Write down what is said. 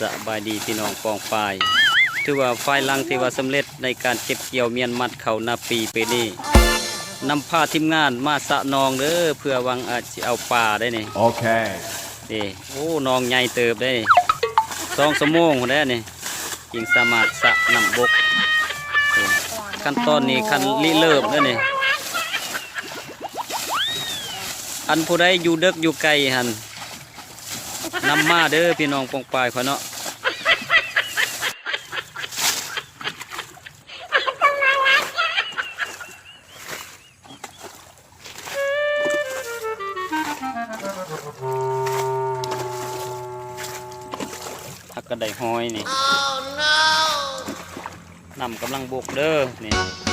ສະບາຍດີພີ່ນ້ອງປ້ອງປາຍ ຖືວ່າພາຍຫຼັງທີ່ວ່າສຳເລັດໃນການເກັບກ່ຽວມ້ຽນມັດເຂົ້ານາປີປີນີ້ ນຳພາທີມງານມາສະໜອງເດີ ເພື່ອຫວັງ ອາ ຊິເອົາປາໄດ໋ນີ້. ໂອເຄ ນີ້ ໂອ້ ໜອງໃຫຍ່ເຕີບເດ້ນີ້ ສອງຊົ່ວໂມງພຸ້ນແຫຼະນີ້ ຈຶ່ງສາມາດສະນ້ຳບົກ. ນີ້ ຂັ້ນຕອນນີ້ຂັ້ນລິເລີ່ມເດ້ນີ້. ອັນຜູ້ໃດຢູ່ເດິກຢູ່ໄກຫັ້ນ ນຳມາເດີພີ່ນ້ອງປ້ອງປາຍຂ້ອຍເນາະ. ຫາກກະໄດ້ຫອຍນີ້ ນ້ຳກຳລັງບົກເດີນີ້.